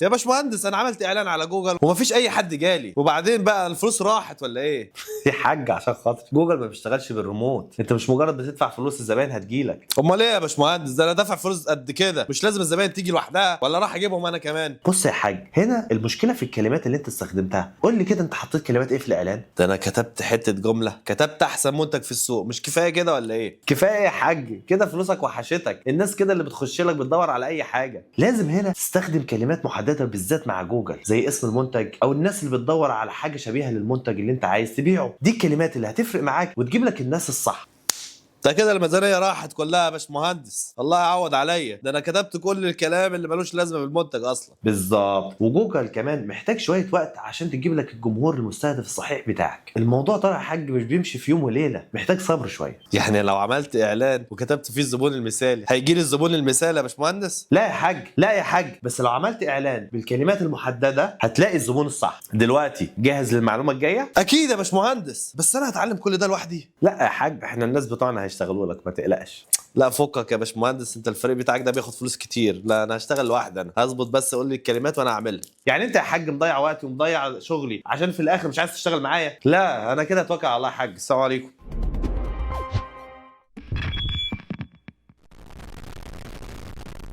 يا باشمهندس انا عملت اعلان على جوجل ومفيش اي حد جالي، وبعدين بقى الفلوس راحت ولا ايه؟ يا حاج عشان خاطر جوجل ما بيشتغلش بالريموت، انت مش مجرد بتدفع فلوس الزباين هتجيلك. امال ايه يا باشمهندس؟ ده انا دافع فلوس قد كده، مش لازم الزباين تيجي لوحدها ولا راح اجيبهم انا كمان؟ بص يا حاج، هنا المشكلة في الكلمات اللي انت استخدمتها. قول لي كده انت حطيت كلمات ايه في الاعلان؟ ده انا كتبت حتة جملة، كتبت احسن منتج في السوق، مش كفاية كده ولا ايه؟ كفاية يا حاج كده فلوسك وحشتك، الناس كده اللي بتخش لك بتدور على اي حاجة. لازم هنا تستخدم كلمات محددة بالذات مع جوجل، زي اسم المنتج او الناس اللي بتدور على حاجة شبيهه للمنتج اللي انت عايز تبيعه. دي الكلمات اللي هتفرق معاك وتجيب لك الناس الصح. ده كده الميزانية راحت كلها يا باشمهندس، الله يعوض عليا، ده انا كتبت كل الكلام اللي ملوش لازمه بالمنتج اصلا. بالظبط، وجوجل كمان محتاج شوية وقت عشان تجيب لك الجمهور المستهدف الصحيح بتاعك. الموضوع طالع يا حاج مش بيمشي في يوم وليلة، محتاج صبر شوية. يعني لو عملت اعلان وكتبت فيه الزبون المثالي هيجي لي الزبون المثالي يا باشمهندس؟ لا يا حاج، لا يا حاج، بس لو عملت اعلان بالكلمات المحددة هتلاقي الزبون الصح. دلوقتي جاهز للمعلومة الجاية؟ اكيد يا باشمهندس، بس انا هتعلم كل ده لوحدي؟ لا يا حاج، احنا الناس بتوعنا هيشتغلوا لك، ما تقلقش. لا فكك يا باشمهندس، انت الفريق بتاعك ده بياخد فلوس كتير. لا انا هشتغل لوحدي، انا هظبط، بس قول لي الكلمات وانا هعملها. يعني انت يا حاج مضيع وقتي ومضيع شغلي عشان في الاخر مش عايز تشتغل معايا؟ لا انا كده اتوكل على الله يا حاج. السلام عليكم.